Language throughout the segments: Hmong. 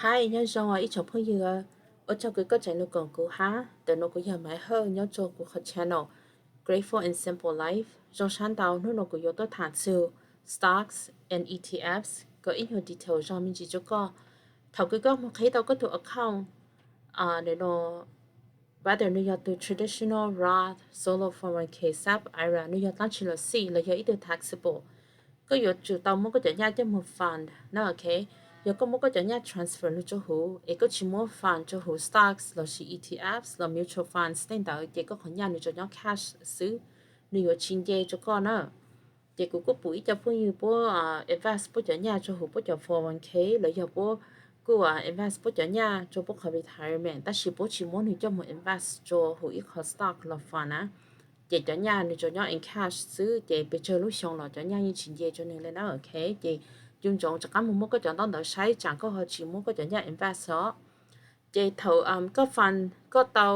Hi, nyob zoo ib tsoom phooj ywg, ua tsaug kws koj tseem lug koom kuv hab. Ntawm nuav kuv yog Maiv Hawj nyob rua kuv qhov channel Grateful and Simple Life. Zoo sab ntau, hnub nuav kuv yuav tuaj tham txug stocks and E T Fs, kuas ib nyuag detail zog me ntsis rua koj. Thaum kws koj moog qhib tau koj tug account, whether nwg yog tug traditional Roth, solo four oh one k, sap, ira, nwg yog dlaab tsi los xij los yog ib tug taxable, koj yuav tsum tau muab koj cov nyaj coj moog fund na, ok. Yog koj muab koj cov nyaj transfer lug rua huv es koj tsi muab fund rua huv stocks lossis E T Fs los mutual funds tej ntawd ces koj qhov nyaj nwg tsuas nyob cash xwb, nwg yuav tsi nce rua koj na. Ces kuv kuj pum ib co phooj ywg puab invest puab cov nyaj rua huv puab cov four oh one k los yog puab kuj invest puab cov nyaj rua puab qhov retirement tab sis puab tsi muab nwg coj moog invest rua huv ib qho stock los fund na. Ces cov nyaj nwg tsuas nyob in cash xwb ces pes tsawg lub xyoo los cov nyaj yeej tsi nce rua nwg le na, ok. Ces ncu ntsoov rov qaab moog muab koj cov ntaub ntawv saib tsam koj ho tsi muab koj cov nyaj invest os. Ces thaum koj fund, koj tau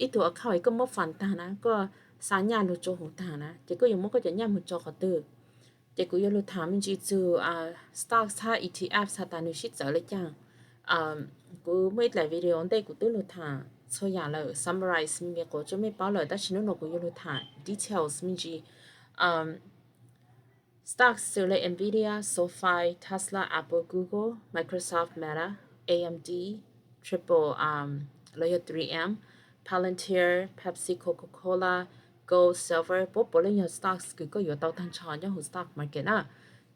ib tug account es koj muab fund taag na, koj xa nyaj lug rua huv taag na, ces koj yuav muab koj cov nyaj moog tso qhov twg. Ces kuv yuav lug tham me ntsis txug stocks hab E T Fs has tas nwg sib txawv le caag. Kuv muaj ib dlaim video ntej kuv twb lug tham txhua yaam lawm, summarize me me quas rua mej paub lawm, tab sis nub nua kuv yuav lug tham details me ntsis. Stocks xws le Nvidia, SoFi, Tesla, Apple, Google, Microsoft, Meta, A M D, Triple, los yog three M, Palantir, Pepsi, Coca-Cola, gold, silver, puab puav leej yog stocks kws koj yuav tau taag nrho nyob huv stock market na.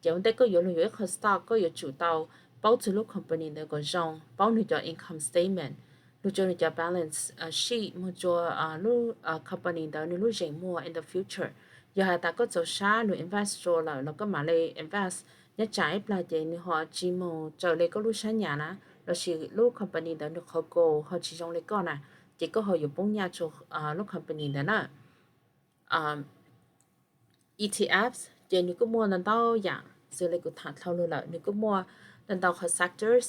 Ces ua ntej koj yuav lug yuav ib qho stock koj yuav tsum tau paub txug lub company ntawd kom zoo, paub nwg cov income statement, lug rua nwg cov balance sheet, moog rua lub company ntawd nwg lub zeem muag in the future. Yog has tas koj txaus sab lug invest rua lawm los koj mam le invest, nyob tsam ib plag ces nwg ho tsi moog raws le koj lub sab nyam na, lossis lub company ntawd nwg qhov goal ho tsi zoo le koj na, ces koj ho yuav poob nyaj rua lub company ntawd na. E T Fs ces nwg kuj muaj ntau ntau yaam, xws le kuv tham dlhau lug lawm, nwg kuj muaj ntau ntau qhov sectors.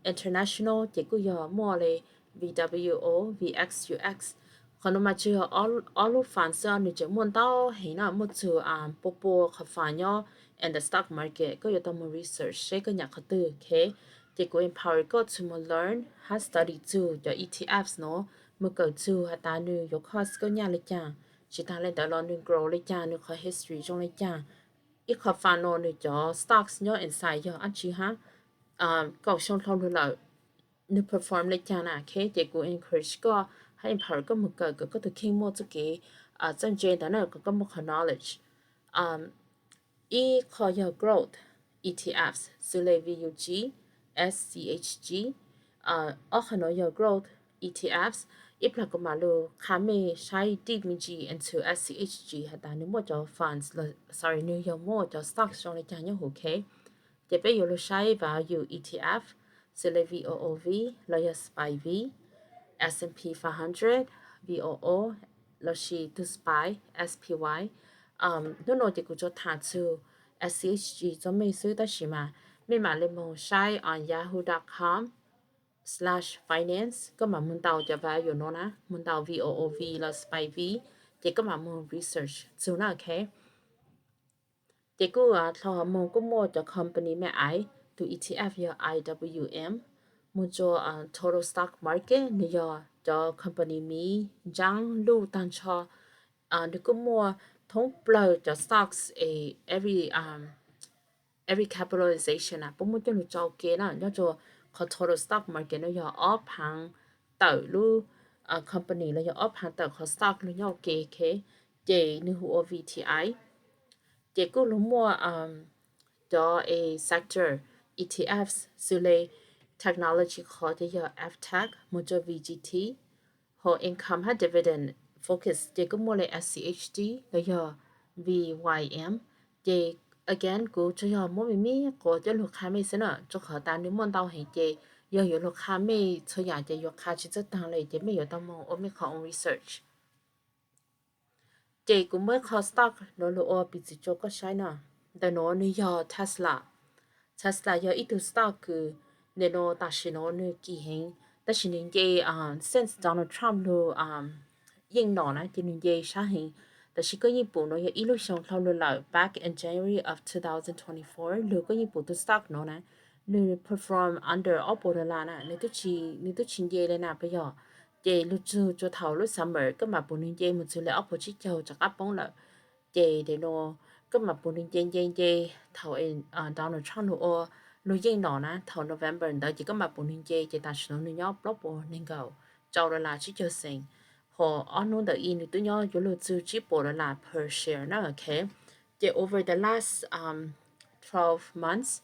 International ces kuj yog muaj le V W O, V X U X. Qhov nuav mas tsuas yog ob lub fund xwb, nwg tseem muaj ntau heev na, muaj txug pua pua qhov fund nyob in the stock market, koj yuav tau moog research seb koj nyam qhov twg, ok. Ces kuv empower koj txug moog learn hab study txug cov E T Fs nuav, moog kawm txug has tas nwg yuav cost koj nyaj le caag, tsi taag le ntawd los nwg grow le caag, nwg qhov history zoo le caag, ib qho fund nuav nwg cov stocks nyob inside yog dlaab tsi hab, kaum xyoo dlhau lug lawm nwg perform le caag na, ok. Ces kuv encourage koj hab empower koj moog kawm kom koj tug kheej muaj txuj kev txawj ntse ntawd na, kom koj muaj qhov knowledge. Ib qho yog growth E T Fs xws le V U G, S C H G. Ob qho nuav yog growth E T Fs. Ib plag kuv mam lug qha mej saib deep me ntsis into S C H G has tas nwg muaj cov funds, sorry, nwg yog muaj cov stocks zoo le caag nyob huv, ok. Ces peb yuav lug saib value E T F xws le V O O V los yog SPY V, S and P five hundred, V O O, lossis tug SPY, S P Y. Hnub nuav ces kuv tsuas tham txug S C H G rua mej xwb, tab sis mas mej mam le moog saib on yahoo dot com slash finance, koj mam moog ntaus cov value nuav na, moog ntaus V O O V los SPY V, ces koj mam moog research txug na, ok. Ces kuj dlhau hov moog kuj muaj cov company mej aiv, tug E T F yog I W M, moog rua total stock market, nwg yog cov company miv ntsaab luj taag nrho. Nwg kuj muaj thoob plawg cov stocks es every capitalization na, puab muab coj lug tso ua ke na, nyob rua qhov total stock market nuav yog ob phaav tawm lub company los yog ob phaav tawm qhov stock lug nyob ua ke, ok. Ces nwg hu ua V T I. Ces kuj lug muaj cov a sector E T Fs xws le technology qhov ces yog F tech, moog rua V G T, ho income hab dividend focus ces kuj muaj le S C H D los yog V Y M. Ces again kuv tsuas yog muab me me quas coj lug qha mej xwb na, rua qhov tas nwg muaj ntau heev ces yog yuav lug qha mej txhua yaam ces yuav qha tsi txawj taag le, ces mej yuav tau moog ua mej qhov own research. Ces kuv muab ib qho stock nuav lug ua piv txwv rua koj saib na. Ntawm nuav nwg yog Tesla. Tesla yog ib tug stock kws nim nuav tam sim nuav nwg kim heev, tab sis nwg nce, since Donald Trump lug yeej nom na ces nwg nce sab heev. Tab sis koj yeej pum nuav yog ib lub xyoo dlhau lug lawm, back in January of two thousand twenty-four lug koj yeej pum tug stock nuav na, nws perform under ob puas dollar na, nws twb tsis nce li na puas yog? Ces lug txug thaum lub summer koj mam pum nws nce mus txug li ob puas tsib caug rov qab poob lawm. Ces nim no koj mam pum nws nce nce nce thaum Donald Trump nws ua lug yeej no na, thaum November ntawd ces koj mam pum nws nce, ces tam sim no nws nyob plaub puas nees nkaum rau dollar tsib caug xees, hos ob hnub ntawm i nws twb nyob yuav lug txug tsib puas dollar per share na, ok. Ces over the last twelve months,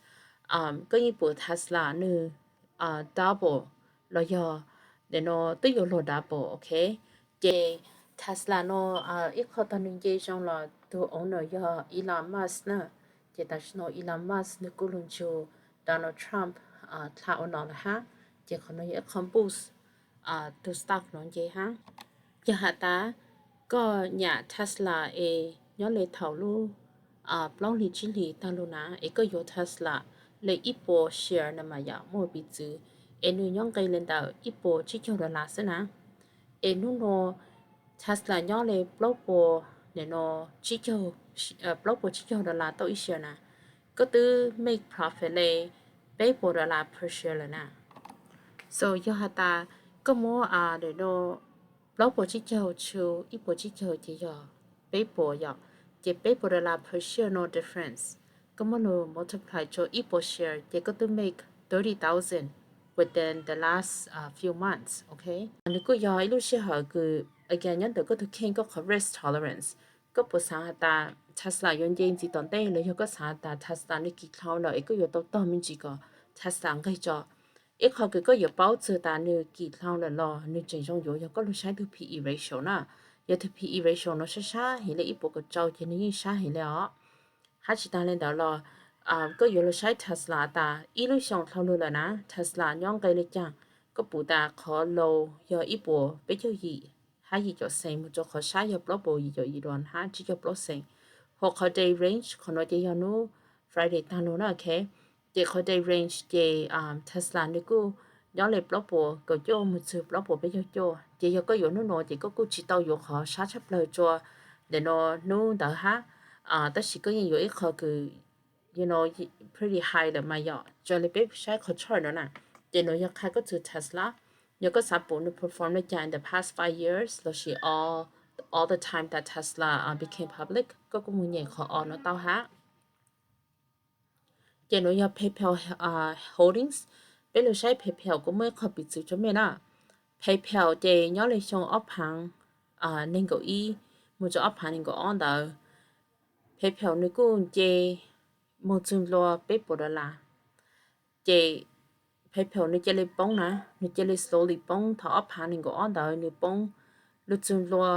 koj yeej pum Tesla nws double los yog nim no twb yuav luag double, ok. Ces Tesla no ib qho tag nws nce zoo los tug owner yog Elon Musk na. Ces tam sim no Elon Musk nws kuj lug ntsug Donald Trump dlha ua no lawm hab, ces qhov no yog ib qho boost tug stock no nce hab. Yog has tas koj nyam Tesla es nyob le thaum lub plaub hlis tsib hlis taag lug na, es koj yuav Tesla le ib puas share na mas yog muaj piv txwv es nws nyob nqe le ntawm ib puas tsib caug dollar xwb na. Es hnub no Tesla nyob le plaub puas, nim no plaub puas tsib caug dollar tauj ib share na, koj twb make profit le peb puas dollar per share lawm na. So yog has tas koj muab nim no plaub puas tsib caug tshu ib puas tsib caug ces yog peb puas yom. Ces peb puas dollar per share no difference, koj muab lug multiply rua ib puas share ces koj twb make thirty thousand within the last few months, ok. Nws kuj yog ib lub sij hawm kws, again, nyob ntawm koj tug kheej koj qhov risk tolerance. Koj puas xaav has tas Tesla yuav nce ntxiv tom ntej los yog koj xaav has tas Tesla nws kis dlhau lawm es koj yuav tau tog me ntsis kom Tesla nqeg tso. Ib qho kws koj yuav paub txug tas nws kis dlhau lawm los nws tseem zoo yuav yog koj lug saib tug P/E ratio na. Yog tug P/E ratio no sab sab heev le ib puas kaum rau ces nws yeej sab heev le os. Hab tsis taag le ntawd los koj yuav lug saib Tesla tas ib lub xyoo dlhau lug lawm na Tesla nyob nqe le caag. Koj pum tas qhov low yog ib puas peb caug yim hab yim caum xees mus rua qhov sab yog plaub puas yim caum yim dollar hab tsib caug plaub xees. Hos qhov day range qhov no ces yog hnub Friday taag lug na, ok. Ces qhov day range ces Tesla nws kuj nyob le plaub puas kaum cuaj mus txug plaub puas peb caug cuaj. Ces yog koj yuav hnub no ces koj kuj tsis tau yuav qhov sab tshaj plawg rua nim no hnub ntawd hab. Tab sis koj yeej yuav ib qho kws, you know, pretty high lawm mas yom. Raws le peb saib qhov chart no na, ces no yog qha koj txug Tesla. Yog koj xav pum nws perform le caag in the past five years lossis all, all the time that Tesla became public, koj kuj mus nyem qhov o no tau hab. Ces no yog PayPal holdings. Peb lug saib PayPal kuj muaj ib qho piv txwv rua mej na. PayPal ces nyob le xyoo ob phaav neeg nkaum ib mus rua ob phaav neeg nkaum ob ntawd, PayPal nws kuj nce moog txug dlua peb puas dollar. Ces PayPal nws ca le poob na, nws ca le slowly poob, thaum ob phaav neeg nkaum ob ntawd nws poob lug txug dlua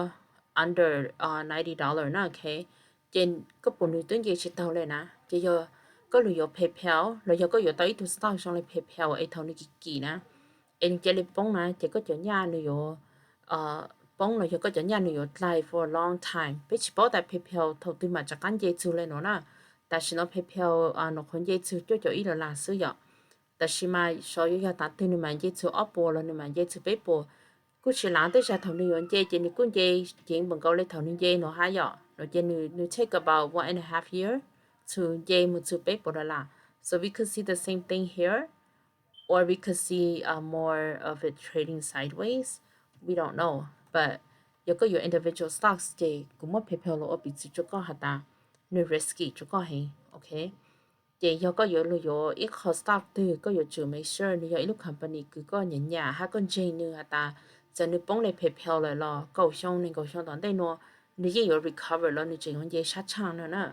under ninety dollar na, ok. Ces koj pum nws twb nce tsis taug le na. Ces yog koj lug yuav PayPal los yog koj yuav tau ib tug stock zoo le PayPal es thaum nws kis kis na, es nws ca le poob na, ces koj cov nyaj nws yuav poob los yog koj cov nyaj nws yuav dlai for a long time. Peb tsis paub tas PayPal thaum twg mam rov qab nce txug le no na. Tam sim no PayPal nws qhuav nce txug cuaj caum ib dollar xwb yom. Tab sis mas xyov yuav yog tav twg nws mam nce txug ob puas los nws mam nce txug peb puas. Kuj tsis lav, tej zag thaum nws yuav nce ces nws kuj nce ceev npaum nkaus le thaum nws nce no hab yom. No ces nws take about one and a half year to nce mus txug peb puas dollar. So we could see the same thing here, or we could see more of it trading sideways. We don't know. But yog koj yuav individual stocks ces kuv muab PayPal los ua piv txwv rua koj has tas nws risky rua koj heev, ok. Ces yog koj yuav lug yuav ib qho stock twg koj yuav tsum make sure nws yog ib lub company kws koj nyam nyam hab koj ntseeg nws has tas txawm nws poob le PayPal lawm los kaum xyoo nees nkaum xyoo tom ntej no nws yeej yuav recover los nws tseem yuav nce sab tshaaj no na.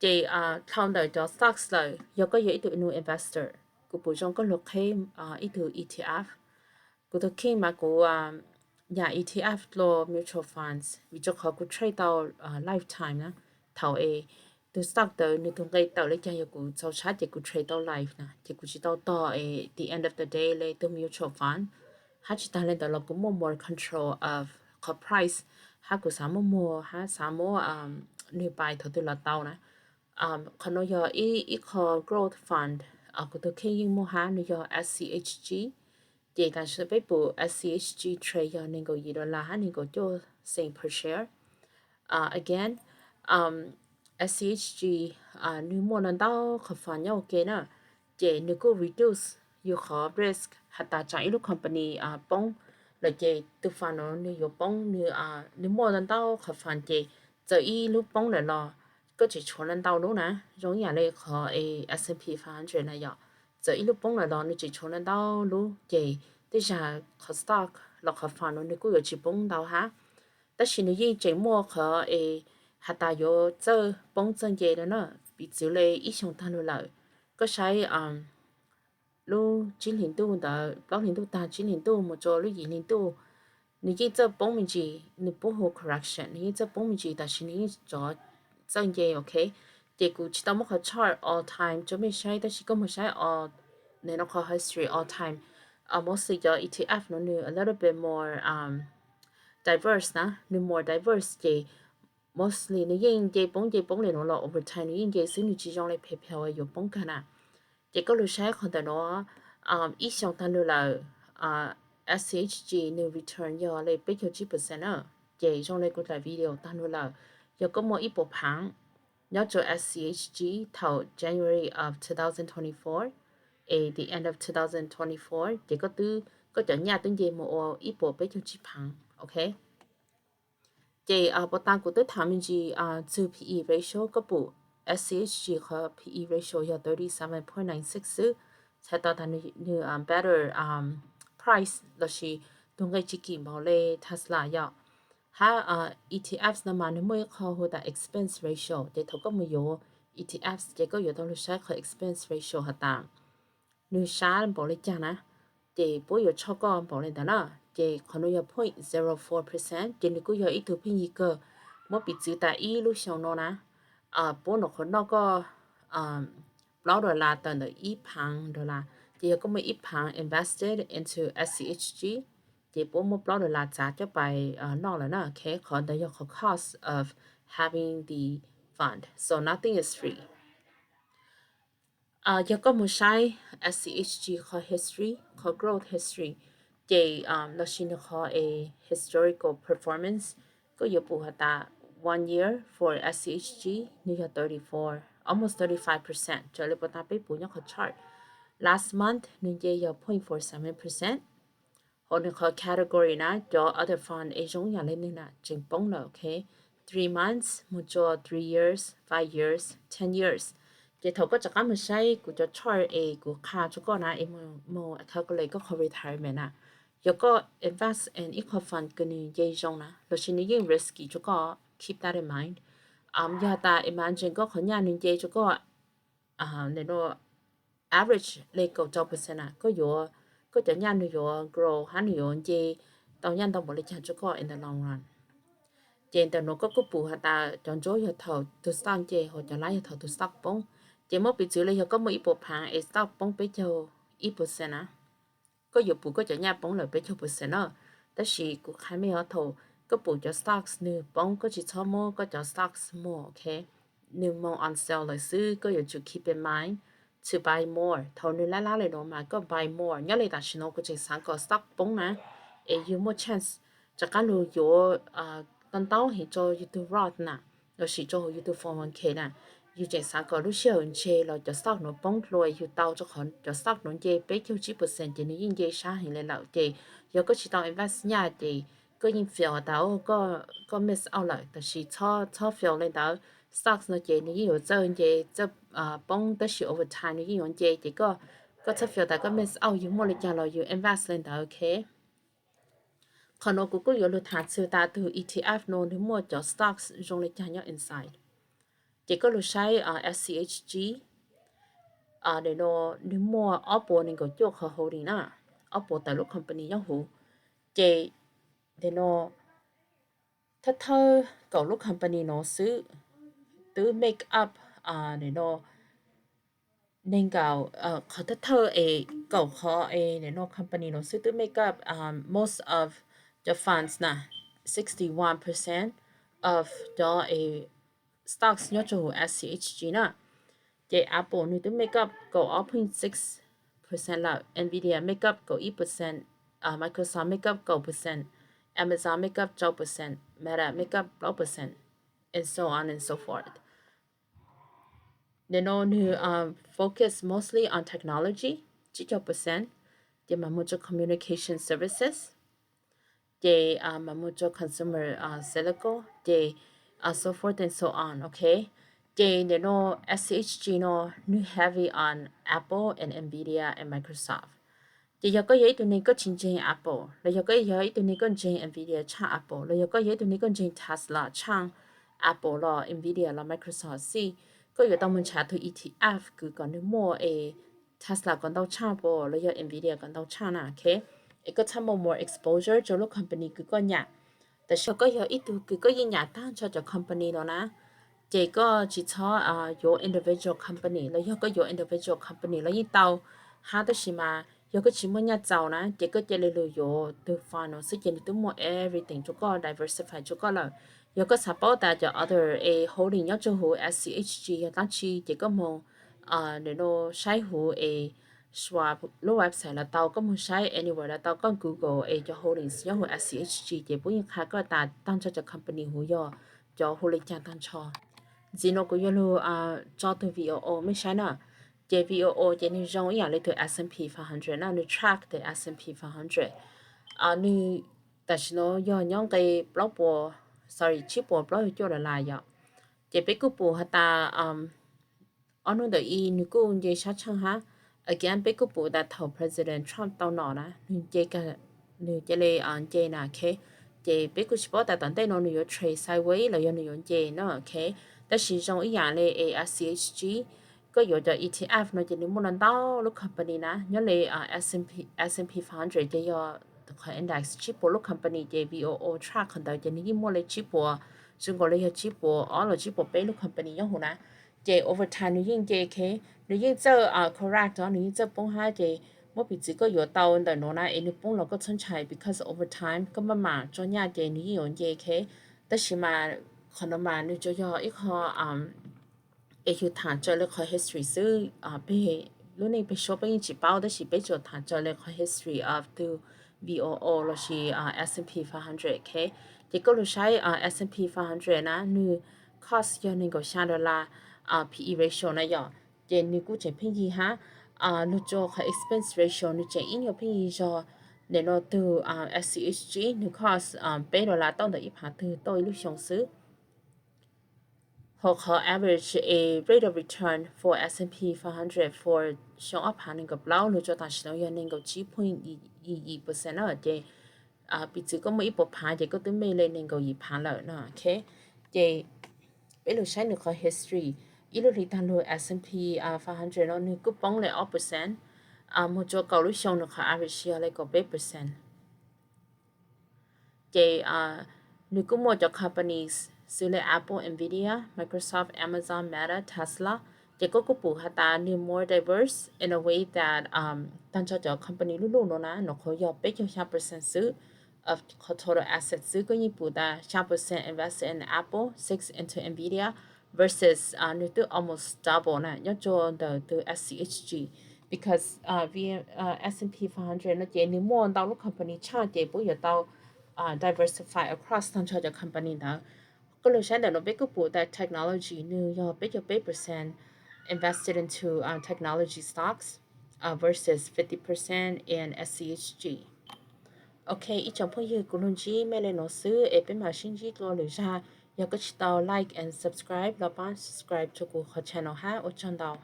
Ces dhau ntawm cov stocks lawm, yog koj yog ib tug new investor, kuv pum zoo koj lug qheb ib tug E T F. Kuv tug kheej mas kuv nyam E T F dlua mutual funds vim rua qhov kuv trade tau lifetime na. Thaum es tug stock ntawd nws tug nqe tawm le caag yog kuv txaus sab ces kuv trade tau life na, ces kuv tsis tau tog es the end of the day le tug mutual fund. Hab tsis taag le ntawd los kuv muaj more control of qhov price, hab kuv xaav muab muag hab xaav muab nws pais thaum twg los tau na. Qhov no yog ib qho growth fund, kuv tug kheej yeej muaj hab, nws yog S C H G. Ces tam sim peb pum S C H G trade yog nees nkaum yim dollar hab nees nkaum cuaj xees per share. Again, S C H G nws muaj ntau qhov fund nyob ua ke na. ces nws kuj reduce yus qhov risk has tas tsam ib lub company poob lawm ces tus fund no nws yuav poob, nws muaj ntau ntau qhov fund ces txawm ib lub poob lawm los koj tseem tshuav ntau ntau lub na, zoo ib yam li qhov S and P five hundred na yom, txawm ib lub poob lawm los nws tseem tshuav ntau ntau lub ces tej zag qhov stock los qhov fund no nws kuj yuav tsis poob ntau hab. Tab sis nws yeej tseem muaj qhov es has tas yuav txawj poob txawj nce na, piv txwv li ib xyoos tag lug lawm, koj saib lub tsib hlis ntuj ntawd, plaub hlis ntuj tag tsib hlis ntuj mus rua lub yim hlis ntuj, nws yeej txawj poob me ntsis, nws puab hu correction, nws yeej txawj poob me ntsis tab sis nws yeej rov txawj nce, ok. Ces kuv tsis tau muab qhov chart all time rua mej saib tab sis koj mus saib, no qhov history all time, mostly cov E T F no nws a little bit more diverse na, nws more diverse ces mostly nws yeej nce poob nce poob li no los over time nws yeej nce xwb, nws tsis zoo li phephau yuav poob kag na. Ces koj lug saib qhov ntawm no, ib xyoos tag lug lawm, S C H G nws return yog li peb caug tsib percent na. Ces zoo li kuv daim video tag lug lawm, yog koj muaj ib puas phaav nyob rua S C H G thaum January of two thousand twenty-four, at the end of two thousand twenty-four ces koj twb, koj cov nyaj twb nce mus ua ib puas peb caug tsib phaav, ok. Ces puas tas kuv twb tham me ntsis txug P E ratio, koj pum S C H G qhov P E ratio yog thirty seven point nine six xwb, txhais tau tas nws better price lossis tug nqi tsis kim npaum li Tesla yom. Hab E T Fs no mas nws muaj ib qho hu tas expense ratio, ces thaum koj mus yuav E T Fs ces koj yuav tau lug saib qhov expense ratio has tas nws sab npaum li caag na, ces puab yuav tshoj koj npaum li ntawd na. Ces qhov no yog point zero four percent, ces nws kuj yog ib tug pheej yig kawg. Muab piv txwv tas ib lub xyoo no na, puab nyuam qhuav noj koj plaub dollar tawm ntawm ib phaav dollar, ces yog koj muaj ib phaav invested into S C H G, ces puab muab plaub dollar txav coj pais noj lawm na, ok. Qhov ntawd yog qhov cost of having the fund, so nothing is free. Yog koj mus saib S C H G qhov history, qhov growth history, ces lossis nws qhov es historical performance, koj yuav pum has tas one year for S C H G nws yog thirty four, almost thirty five percent raws li puas tas peb pum nyob qhov chart. Last month nws nce yog point four seven percent. Hauv nws qhov category na, cov other fund es zoo yam li nws na tseem poob lawm, ok. Three months mus rua three years, five years, ten years. Ces thaum koj rov qab mus saib kuv cov chart es kuv qha rua koj na es mus calculate koj qhov retirement na, yog koj invest in ib qho fund kws nws nce zoo na lossis nws yeej risky rua koj, keep that in mind. Yog has tas imagine koj qhov nyaj nws nce rua koj average li kaum rau percent na, koj yuav, koj cov nyaj nws yuav grow hab nws yuav nce tau nyaj ntau npaum li caag rua koj in the long run. Ces ntawm nuav koj kuj pum has tas cov ntsuab yog thaum tug stock nce, hos cov lab yog thaum tug stock poob. Ces muab piv txwv li yog koj muaj ib puas phaav es stock poob peb caug ib percent na, koj yuav pum koj cov nyaj poob lawm peb caug percent na. Tab sis kuv qha mej os, thaum koj pum cov stocks nws poob, koj tsis txhob muab koj cov stocks muag, ok. Nws moog on sale lawm xwb, koj yuav tsum keep in mind to buy more. Thaum nws lab lab li nuav mas koj buy more. Nyob li tam sim nuav kuv tseem xaav kom stock poob na, es yug muaj chance rov qab lug yuav ntau ntau heev rua yug tug Roth na, lossis rua huv yug tug four one k na. Yug tseem xaav kom lub sij hawm ntshe los cov stock nuav poob dlua, yug tau, rua qhov cov stock nuav nce peb caug tsib percent ces nws yeej nce sab heev li lawm. Ces yog koj tsis tau invest nyaj ces koj yeej feel tas koj miss out lawm, tab sis txhob feel li ntawd. Stocks no ces nws yeej yuav txawj nce, txawj poob, tab sis over time nws yeej yuav nce, ces koj, koj txhob feel tas koj miss out, yug muaj li caag los yug invest li ntawd, ok. Qhov nuav kuv kuj yuav lug tham txug tas tug E T F no nws muaj cov stocks zoo li caag nyob inside. Ces koj lug saib S C H G, no nws muaj ob puas nees nkaum cuaj qhov holding na, ob puas tawm lub company nyob huv. Ces no thawj thawj kaum lub company no xwb twb make up, no nees nkaum, qhov thawj thawj es kaum qhov es no company no xwb twb make up most of cov funds na, sixty one percent of cov stocks nyob rua huv S C H G na. Ces Apple nws twb make up kaum ob point six percent lawm, Nvidia make up kaum ib percent, Microsoft make up kaum percent, Amazon make up rau percent, Meta make up plaub percent, and so on and so forth. Nim no nws focus mostly on technology, tsib caug percent, ces mam mus rau communication services, ces mam mus rau consumer cyclical, ces so forth and so on, ok. Ces nim no S C H G no nws heavy on Apple and Nvidia and Microsoft. Ces yog koj yog ib tug neeg koj tsis ntseeg Apple, los yog koj yog ib tug neeg koj ntseeg Nvidia tshaj Apple, los yog koj yog ib tug neeg koj ntseeg Tesla tshaj Apple los Nvidia los Microsoft xij, koj yuav tau mus nrhav tus E T F kws kom nws muaj es Tesla kom ntau tshaj Apple los yog Nvidia kom ntau tshaj na, ok. Es koj txhaj muaj more exposure rau lub company kws koj nyam. Tab sis yog koj yog ib tug kws koj yeej nyam tag nrho cov company no na, ces koj tsis txhob yuav individual company, los yog koj yuav individual company los yeej tau hab, tab sis mas yog koj tsis muaj nyaj txaus na ces koj cia li lug yuav tus fund no xwb ces nws twb muaj everything rau koj, diversify rau koj lawm. Yog koj xav paub tas cov other es holding nyob rau huv S C H G yog dlaab tsi ces koj moog saib huv es Schwab lub website los tau, koj moog saib anywhere los tau, koj Google es cov holdings nyob huv S C H G ces puab yeej qha koj tas tag nrho cov company huv yog cov hu le caag tag nrho. Ntxiv no kuv yuav lug tso tug V O O mej saib na. Ces V O O ces nwg zoo ib yaam le tug S and P five hundred na, nwg track tug S and P five hundred. Nwg tam sim no yog nyob nqe plaub puas, sorry, tsib puas plaub caug cuaj dollar yom. Ces peb kuj pum has tas ob nub ntawm i nwg kuj nce sab tshaaj hab. Again, peb kuj pum tas thaum President Trump tau nom na, nwg nce, nwg ca le nce na, ok. Ces peb kuj tsis paub tas tom ntej no nwg yuav trade sideways los yog nwg yuav nce na, ok. Tab sis zoo ib yaam le as S C H G, koj yuav cov E T F no ces nwg muaj ntau lub company na, nyob le S and P five hundred ces yog qhov index tsib puas lub company, ces V O O track qhov ntawd ces nwg yeej muaj le tsib puas, zoo nkaus le yog tsib puas ob los tsib puas peb lub company nyob huv na. Ces over time nwg yeej nce, ok, nwg yeej txawj correct os, nwg yeej txawj poob hab, ces muab piv txwv koj yuav tau ntawm nuav na es nwg poob los koj txhob ntshai, because over time koj maj mam tso nyaj ces nwg yeej yuav nce, ok. Tab sis mas qhov no mas nwg tsuas yog ib qho es yug thaam raws le qhov history xwb. Peb lub neej peb suab peb yeej tsis paub, tab sis peb tsuas thaam raws le qhov history of tug V O O lossis S and P five hundred, ok. Ces koj lug saib S and P five hundred na, nwg cost yog neeg nkaum xyaa dollar, P E ratio na yom, ces nwg kuj tseem pheej yig hab. Lug rua qhov expense ratio nwg tseem ib nyuag pheej yig zog. Nim no tug S C H G nwg cost peb dollar tauj ntawm ib phaav twg tauj ib lub xyoo xwb. Hos qhov average a rate of return for S and P five hundred for xyoo ob phaav neeg nkaum plaub lug rua taam sim no yog neeg nkaum tsib point yim yim percent na, ces piv txwv koj muaj ib puas phaav ces koj twb mej le neeg nkaum yim phaav lawm no, ok. Ces peb lug saib nwg qhov history, ib lub hli taag lug S and P five hundred no nwg kuj poob le ob percent, moog rua kaum lub xyoo nwg qhov average yog le kaum peb percent. Ces nwg kuj muaj cov companies xws le Apple, Nvidia, Microsoft, Amazon, Meta, Tesla. Ces koj kuj pum has tas nwg more diverse in a way that taag nrho cov company lub luj nuav na, nws qhuav yog peb caug xyaa percent xwb of qhov total asset xwb. Koj yeej pum tas xyaa percent invested in Apple, six into Nvidia, versus nwg twb almost double na nyob rua ntawm tug S C H G, because S and P five hundred no ces nwg muaj ntau lub company tshaj ces puab yuav tau diversify across taag nrho cov company ntawd. Koj lug saib ntawm no peb kuj pum tas technology nwg yog peb caug peb percent invested into technology stocks versus fifty percent in S C H G. Ok, ib tsoom phooj ywg, kuv lug ntsib mej le nuav xwb es peb mam sib ntsib dlua lwm zag. Yog koj tsis tau like and subscribe los paab subscribe rua kuv qhov channel hab, ua tsaug ntau.